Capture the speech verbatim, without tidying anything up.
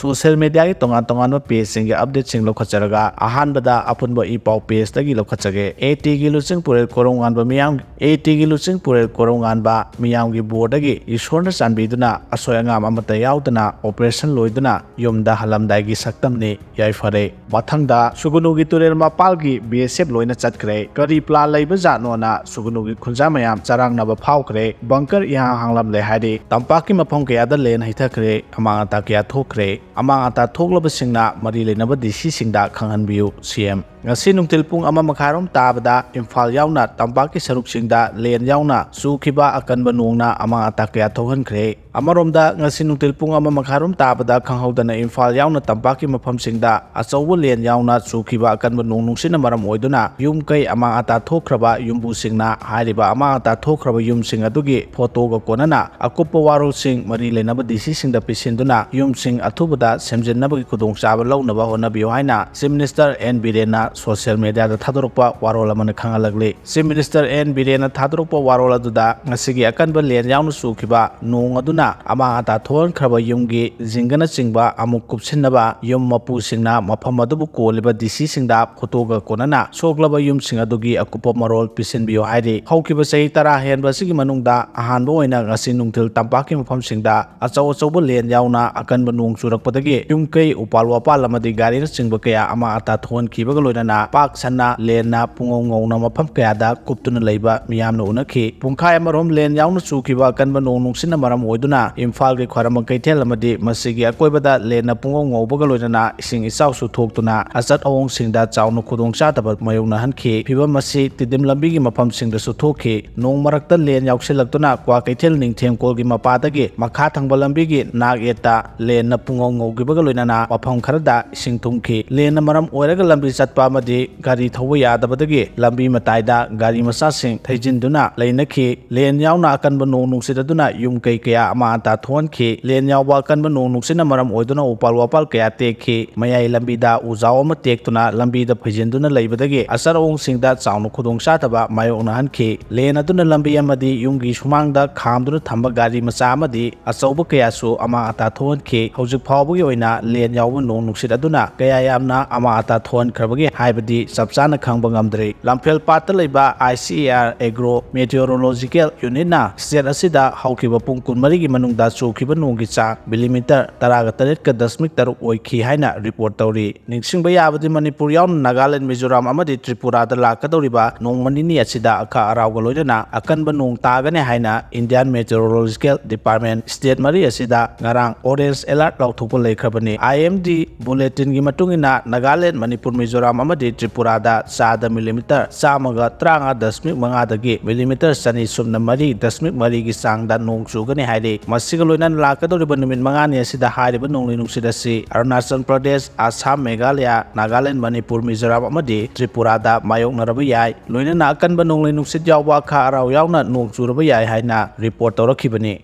Social ꯃꯦꯗꯤꯌꯥꯒꯤ ꯇꯣꯉꯥꯟ ꯇꯣꯉꯥꯟꯕ ꯄꯦꯖꯁꯤꯡꯒꯤ ꯑꯞꯗꯦꯠꯁꯤꯡ ꯂꯧꯈꯠꯆꯔꯒ, ꯑꯍꯥꯟꯕꯗ ꯑꯄꯨꯟꯕ ꯏ ꯄꯥꯎ ꯄꯦꯖꯇꯒꯤ ꯂꯧꯈꯠꯆꯒꯦ꯫ ꯑꯦ ꯇꯤꯒꯤ ꯂꯨꯆꯤꯡ ꯄꯨꯔꯦꯜ ꯀꯣꯔꯧꯉꯥꯟꯕ ꯃꯤꯌꯥꯝ, ꯑꯦ ꯇꯤꯒꯤ ꯂꯨꯆꯤꯡ ꯄꯨꯔꯦꯜ ꯀꯣꯔꯧꯉꯥꯟꯕ ꯃꯤꯌꯥꯝꯒꯤ ꯕꯣꯔꯗꯒꯤ ꯏꯁꯣꯔꯅ ꯆꯥꯟꯕꯤꯗꯨꯅ ꯑꯁꯣꯏ ꯑꯉꯥꯝ ꯑꯃꯠꯇ ꯌꯥꯎꯗꯅ ꯑꯣꯄꯔꯦꯁꯟ ꯂꯣꯏꯗꯨꯅ ꯌꯨꯝꯗ ꯍꯜꯂꯝꯗꯥꯏꯒꯤ ꯁꯛꯇꯝꯅꯤ꯫ ꯌꯥꯏꯐꯔꯦ꯫ ꯃꯊꯪꯗ ꯁꯨꯒꯅꯨꯒꯤ ꯇꯨꯔꯦꯜ ꯃꯄꯥꯜꯒꯤ ꯕꯤ ꯑꯦꯁ ꯑꯦꯐ ꯂꯣꯏꯅ ꯆꯠꯈ꯭ꯔꯦ꯫ ꯀꯔꯤ ꯄ꯭ꯂꯥꯟ ꯂꯩꯕ ꯖꯥꯠꯅꯣꯅ ꯁꯨꯒꯅꯨꯒꯤ ꯈꯨꯟꯖꯥ ꯃꯌꯥꯝ ꯆꯔꯥꯡꯅꯕ ꯐꯥꯎꯈ꯭ꯔꯦ꯫ ꯕꯪꯀꯔ ꯏꯍꯥꯡ ꯍꯥꯡꯂꯝꯂꯦ ꯍꯥꯏꯔꯤ꯫ ꯇꯝꯄꯥꯛꯀꯤ ꯃꯐꯝ ꯀꯌꯥꯗ ꯂꯦꯟ ꯍꯩꯊꯈ꯭ꯔꯦ꯫ ꯑꯃꯥꯡ ꯑꯇꯥ ꯀꯌꯥ ꯊꯣꯛꯈ꯭ꯔꯦ꯫ ꯑꯃꯥꯡ ꯑꯇꯥ ꯊꯣꯛꯂꯕꯁꯤꯡꯅ ꯃꯔꯤ ꯂꯩꯅꯕ ꯗꯤ ꯁꯤꯁꯤꯡꯗ ꯈꯪꯍꯟꯕꯤꯌꯨ꯫ ꯁꯤ ꯑꯦꯝ꯫ ꯉꯁꯤ ꯅꯨꯡꯊꯤꯜ ꯄꯨꯡ ꯑꯃ ꯃꯈꯥꯏꯔꯣꯝ ꯇꯥꯕꯗ ꯏꯝꯐꯥꯜ ꯌꯥꯎꯅ ꯇꯝꯄꯥꯛꯀꯤ ꯁꯔꯨꯛꯁꯤꯡꯗ ꯂꯦꯟ ꯌꯥꯎꯅ ꯆꯨꯈꯤꯕ ꯑꯀꯟꯕ ꯅꯣꯡꯅ ꯑꯃꯥꯡ ꯑꯇꯥ ꯀꯌꯥ ꯊꯣꯛꯍꯟꯈ꯭ꯔꯦ꯫ ꯑꯃꯔꯣꯝꯗ, ꯉꯁꯤ ꯅꯨꯡꯊꯤꯜ ꯄꯨꯡ ꯑꯃ ꯃꯈꯥꯏꯔꯣꯝ ꯇꯥꯕꯗ ꯈꯪꯍꯧꯗꯅ ꯏꯝꯐꯥꯜ ꯌꯥꯎꯅ ꯇꯝꯄꯥꯛꯀꯤ ꯃꯐꯝꯁꯤꯡꯗ ꯑꯆꯧꯕ ꯂꯦꯟ ꯌꯥꯎꯅ ꯆꯨꯈꯤꯕ ꯑꯀꯟꯕ ꯅꯣꯡ ꯅꯨꯡꯁꯤꯠꯅ ꯃꯔꯝ ꯑꯣꯏꯗꯨꯅ ꯌꯨꯝ ꯀꯩ ꯑꯃꯥꯡ ꯑꯇꯥ ꯊꯣꯛꯈ꯭ꯔꯕ ꯌꯨꯝꯕꯨꯁꯤꯡꯅ ꯍꯥꯏꯔꯤꯕ ꯑꯃꯥꯡ ꯑꯇꯥ ꯊꯣꯛꯈ꯭ꯔꯕ ꯌꯨꯝꯁꯤꯡ ꯑꯗꯨꯒꯤ ꯐꯣꯇꯣꯒ ꯀꯣꯟꯅꯅ ꯑꯀꯨꯞꯄ ꯋꯥꯔꯣꯜꯁꯤꯡ ꯃꯔꯤ ꯂꯩꯅꯕ ꯗꯤ ꯁꯤꯁꯤꯡꯗ ꯄꯤꯁꯤꯟꯗꯨꯅ ꯌꯨꯝꯁꯤꯡ ꯑꯊꯨꯕꯗ ꯁꯦꯝꯖꯤꯟꯅꯕꯒꯤ ꯈꯨꯗꯣꯡꯆꯥꯕ ꯂꯧꯅꯕ ꯍꯣꯠꯅꯕꯤꯌꯨ ꯍꯥꯏꯅ ꯆꯤꯐ ꯃꯤꯅꯤꯁꯇꯔ ꯑꯦꯟ ꯕꯤꯔꯦꯟꯅ ꯁꯣꯁꯤꯌꯦꯜ ꯃꯦꯗꯤꯌꯥꯗ ꯊꯥꯗꯣꯔꯛꯄ ꯋꯥꯔꯣꯜ ꯑꯃꯅ ꯈꯪꯍꯜꯂꯛꯂꯤ꯫ ꯆꯤꯐ ꯃꯤꯅꯤꯁꯇꯔ ꯑꯦꯟ ꯕꯤꯔꯦꯟꯅ ꯊꯥꯗꯣꯔꯛꯄ ꯋꯥꯔꯣꯜ ꯑꯗꯨꯗ ꯉꯁꯤꯒꯤ ꯑꯀꯟꯕ ꯂꯦꯟ ꯌꯥꯎꯅ ꯆꯨꯈꯤꯕ ꯅꯣꯡ ꯑꯗꯨꯅ ꯑꯃꯥꯡ ꯑꯇꯥ ꯊꯣꯛꯍꯟꯈ꯭ꯔꯕ ꯌꯨꯝꯒꯤ ꯖꯤꯡꯒꯅꯆꯤꯡꯕ ꯑꯃꯨꯛ ꯀꯨꯞꯁꯤꯟꯅꯕ ꯌꯨꯝ ꯃꯄꯨꯁꯤꯡꯅ ꯃꯐꯝ ꯑꯗꯨꯕꯨ ꯀꯣꯜꯂꯤꯕ ꯗꯤ ꯁꯤꯁꯤꯡꯗ ꯐꯣꯇꯣꯒ ꯀꯣꯟꯅꯅ ꯁꯣꯛꯂꯕ ꯌꯨꯝꯁꯤꯡ ꯑꯗꯨꯒꯤ ꯑꯀꯨꯞꯄ ꯃꯔꯣꯜ ꯄꯤꯁꯤꯟꯕꯤꯌꯨ ꯍꯥꯏꯔꯤ꯫ ꯍꯧꯈꯤꯕ ꯆꯍꯤ ꯇꯔꯥ ꯍꯦꯟꯕ ꯑꯁꯤꯒꯤ ꯃꯅꯨꯡꯗ ꯑꯍꯥꯟꯕ ꯑꯣꯏꯅ ꯉꯁꯤ ꯅꯨꯡꯊꯤꯜ ꯇꯝꯄꯥꯛꯀꯤ ꯃꯐꯝꯁꯤꯡꯗ ꯑꯆꯧ ꯑꯆꯧꯕ ꯂꯦꯟ ꯌꯥꯎꯅ ꯑꯀꯟꯕ ꯅꯣꯡ ꯆꯨꯔꯛꯄꯗꯒꯤ ꯌꯨꯝ ꯀꯩ, ꯎꯄꯥꯜ ꯋꯥꯄꯥꯜ ꯑꯃꯗꯤ ꯒꯥꯔꯤꯅꯆꯤꯡꯕ ꯀꯌꯥ ꯑꯃꯥꯡ ꯑꯇꯥ ꯊꯣꯛꯍꯟꯈꯤꯕꯒ ꯂꯣꯏꯅꯅ ꯄꯥꯛ ꯁꯟꯅ ꯂꯦꯟꯅ ꯄꯨꯡꯉꯧ ꯉꯧꯅ ꯃꯐꯝ ꯀꯌꯥꯗ ꯀꯨꯞꯇꯨꯅ ꯂꯩꯕ ꯃꯤꯌꯥꯝꯅ ꯎꯅꯈꯤ꯫ ꯄꯨꯡꯈꯥꯏ ꯑꯃꯔꯣꯝ ꯂꯦꯟ ꯌꯥꯎꯅ ꯆꯨꯈꯤꯕ ꯑꯀꯟꯕ ꯅꯣꯡ ꯅꯨꯡꯁꯤꯠꯅ ꯃꯔꯝ ꯑꯣꯏꯗꯨꯅ ꯏꯝꯐꯥꯜꯒꯤ ꯈ꯭ꯋꯥꯏꯔꯝꯕꯟ ꯀꯩꯊꯦꯜ ꯑꯃꯗꯤ ꯃꯁꯤꯒꯤ ꯑꯀꯣꯏꯕꯗ ꯂꯦꯟꯅ ꯄꯨꯡꯉꯧ ꯉꯧꯕꯒ ꯂꯣꯏꯅꯅ ꯏꯁꯤꯡ ꯏꯆꯥꯎꯁꯨ ꯊꯣꯛꯇꯨꯅ ꯑꯆꯠ ꯑꯋꯣꯡꯁꯤꯡꯗ ꯆꯥꯎꯅ ꯈꯨꯗꯣꯡꯆꯥꯗꯕ ꯃꯥꯌꯣꯛꯅꯍꯟꯈꯤ꯫ ꯐꯤꯚꯝ ꯑꯁꯤ ꯇꯤꯗꯤꯝ ꯂꯝꯕꯤꯒꯤ ꯃꯐꯝꯁꯤꯡꯗꯁꯨ ꯊꯣꯛꯈꯤ꯫ ꯅꯣꯡ ꯃꯔꯛꯇ ꯂꯦꯟ ꯌꯥꯎꯁꯤꯜꯂꯛꯇꯨꯅ ꯀ꯭ꯋꯥꯀꯩꯊꯦꯜ ꯅꯤꯡꯊꯦꯝꯀꯣꯜꯒꯤ ꯃꯄꯥꯗꯒꯤ ꯃꯈꯥ ꯊꯪꯕ ꯂꯝꯕꯤꯒꯤ ꯅꯥꯛ ꯌꯦꯠꯇ ꯂꯦꯟꯅ ꯄꯨꯡꯉꯧ ꯉꯧꯈꯤꯕꯒ ꯂꯣꯏꯅꯅ ꯃꯐꯝ ꯈꯔꯗ ꯏꯁꯤꯡ ꯊꯨꯝꯈꯤ꯫ ꯂꯦꯟꯅ ꯃꯔꯝ ꯑꯣꯏꯔꯒ ꯂꯝꯕꯤ ꯆꯠꯄ ꯑꯃꯗꯤ ꯒꯥꯔꯤ ꯊꯧꯕ ꯌꯥꯗꯕꯗꯒꯤ ꯂꯝꯕꯤ ꯃꯇꯥꯏꯗ ꯒꯥꯔꯤ ꯃꯆꯥꯁꯤꯡ ꯊꯩꯖꯤꯟꯗꯨꯅ ꯂꯩꯅꯈꯤ꯫ ꯂꯦꯟ ꯌꯥꯎꯅ ꯑꯀꯟꯕ ꯅꯣꯡ ꯅꯨꯡꯁꯤꯠ ꯑꯗꯨꯅ ꯌꯨꯝ ꯀꯩ ꯀꯌꯥ ꯑꯃꯥꯡ ꯑꯇꯥ ꯊꯣꯛꯍꯟꯈꯤ꯫ ꯂꯦꯟ ꯌꯥꯎꯕ ꯑꯀꯟꯕ ꯅꯣꯡ ꯅꯨꯡꯁꯤꯠꯅ ꯃꯔꯝ ꯑꯣꯏꯗꯨꯅ ꯎꯄꯥꯜ ꯋꯥꯄꯥꯜ ꯀꯌꯥ ꯇꯦꯛꯈꯤ꯫ ꯃꯌꯥꯏ ꯂꯝꯕꯤꯗ ꯎꯖꯥꯎ ꯑꯃ ꯇꯦꯛꯇꯨꯅ ꯂꯝꯕꯤꯗ ꯐꯩꯖꯤꯟꯗꯨꯅ ꯂꯩꯕꯗꯒꯤ ꯑꯆꯔ ꯑꯍꯣꯡꯁꯤꯡꯗ ꯆꯥꯎꯅ ꯈꯨꯗꯣꯡꯆꯥꯗꯕ ꯃꯥꯌꯣꯛꯅꯍꯟꯈꯤ꯫ ꯂꯦꯟ ꯑꯗꯨꯅ ꯂꯝꯕꯤ ꯑꯃꯗꯤ ꯌꯨꯝꯒꯤ ꯁꯨꯃꯥꯡꯗ ꯈꯥꯝꯗꯨꯅ ꯊꯝꯕ ꯒꯥꯔꯤ ꯃꯆꯥ ꯑꯃꯗꯤ ꯑꯆꯧꯕ ꯀꯌꯥꯁꯨ ꯑꯃꯥꯡ ꯑꯇꯥ ꯊꯣꯛꯍꯟꯈꯤ꯫ ꯍꯧꯖꯤꯛ ꯐꯥꯎꯕꯒꯤ ꯑꯣꯏꯅ ꯂꯦꯟ ꯌꯥꯎꯕ ꯅꯣꯡ ꯅꯨꯡꯁꯤꯠ ꯑꯗꯨꯅ ꯀꯌꯥ ꯌꯥꯝꯅ ꯑꯃꯥꯡ ꯑꯇꯥ ꯊꯣꯛꯍꯟꯈ꯭ꯔꯕꯒꯦ ꯍꯥꯏꯕꯗꯤ ꯆꯞ ꯆꯥꯅ ꯈꯪꯕ ꯉꯝꯗ꯭ꯔꯤ꯫ ꯂꯝꯐꯦꯜ ꯄꯥꯠꯇ ꯂꯩꯕ I C A R Agro Meteorological Unitꯅ state ꯑꯁꯤꯗ ꯍꯧꯈꯤꯕ ꯄꯨꯡ ꯀꯨꯟꯃꯔꯤꯒꯤ ꯃꯅꯨꯡꯗ ꯆꯨꯈꯤꯕ ꯅꯣꯡꯒꯤ ꯆꯥꯡ millimeter ꯇꯔꯥꯒ ꯇꯔꯦꯠꯀ ꯗꯁꯃꯤꯛ ꯇꯔꯨꯛ ꯑꯣꯏꯈꯤ ꯍꯥꯏꯅ report ꯇꯧꯔꯤ꯫ ꯅꯤꯡꯁꯤꯡꯕ ꯌꯥꯕꯗꯤ ꯃꯅꯤꯄꯨꯔ ꯌꯥꯎꯅ ꯅꯥꯒꯥꯂꯦꯟ, ꯃꯤꯖꯣꯔꯥꯝ ꯑꯃꯗꯤ ꯇ꯭ꯔꯤꯄꯨꯔꯥꯗ ꯂꯥꯛꯀꯗꯧꯔꯤꯕ ꯅꯣꯡꯃ ꯅꯤꯅꯤ ꯑꯁꯤꯗ ꯑꯈꯥ ꯑꯔꯥꯎꯒ ꯂꯣꯏꯅꯅ ꯑꯀꯟꯕ ꯅꯣꯡ ꯇꯥꯒꯅꯤ ꯍꯥꯏꯅ Indian Meteorological Department state ꯃꯔꯤ ꯑꯁꯤꯗ ꯉꯔꯥꯡ orange alert ꯂꯥꯎꯊꯣꯛꯄ ꯂꯩꯈ꯭ꯔꯕꯅꯤ꯫ I M D bulletinꯒꯤ ꯃꯇꯨꯡ ꯏꯟꯅ ꯅꯥꯒꯥꯂꯦꯟ, ꯃꯅꯤꯄꯨꯔ, ꯃꯤꯖꯣꯔꯥꯝ ꯑꯃꯗꯤ ꯇ꯭ꯔꯤꯄꯨꯔꯥꯗ ꯆꯥꯗ millimeter ꯆꯥꯝꯃꯒ ꯇꯔꯥꯃꯉꯥ ꯗꯁꯃꯤꯛ ꯃꯉꯥꯗꯒꯤ millimeter ꯆꯅꯤ ꯁꯨꯞꯅ ꯃꯔꯤ ꯗꯁꯃꯤꯛ ꯃꯔꯤꯒꯤ ꯆꯥꯡꯗ ꯅꯣꯡ ꯆꯨꯒꯅꯤ ꯍꯥꯏꯔꯤ꯫ ꯃꯁꯤꯒ ꯂꯣꯏꯅꯅ ꯂꯥꯛꯀꯗꯧꯔꯤꯕ ꯅꯨꯃꯤꯠ ꯃꯉꯥꯅꯤ ꯑꯁꯤꯗ ꯍꯥꯏꯔꯤꯕ ꯅꯣꯡꯂꯩ ꯅꯨꯡꯁꯤꯠ ꯑꯁꯤ ꯑꯔꯨꯅꯥꯆꯜ ꯄ꯭ꯔꯗꯦꯁ, ꯑꯁꯥꯝ, ꯃꯦꯘꯥꯂꯌꯥ, ꯅꯥꯒꯥꯂꯦꯟ, ꯃꯅꯤꯄꯨꯔ, ꯃꯤꯖꯣꯔꯥꯝ ꯑꯃꯗꯤ ꯇ꯭ꯔꯤꯄꯨꯔꯥꯗ ꯃꯥꯌꯣꯛꯅꯔꯕ ꯌꯥꯏ꯫ ꯂꯣꯏꯅꯅ ꯑꯀꯟꯕ ꯅꯣꯡꯂꯩ ꯅꯨꯡꯁꯤꯠ ꯌꯥꯎꯕ ꯑꯈꯥ ꯑꯔꯥꯎ ꯌꯥꯎꯅ ꯅꯣꯡ ꯆꯨꯔꯕ ꯌꯥꯏ ꯍꯥꯏꯅ report ꯇꯧꯔꯛꯈꯤꯕꯅꯤ꯫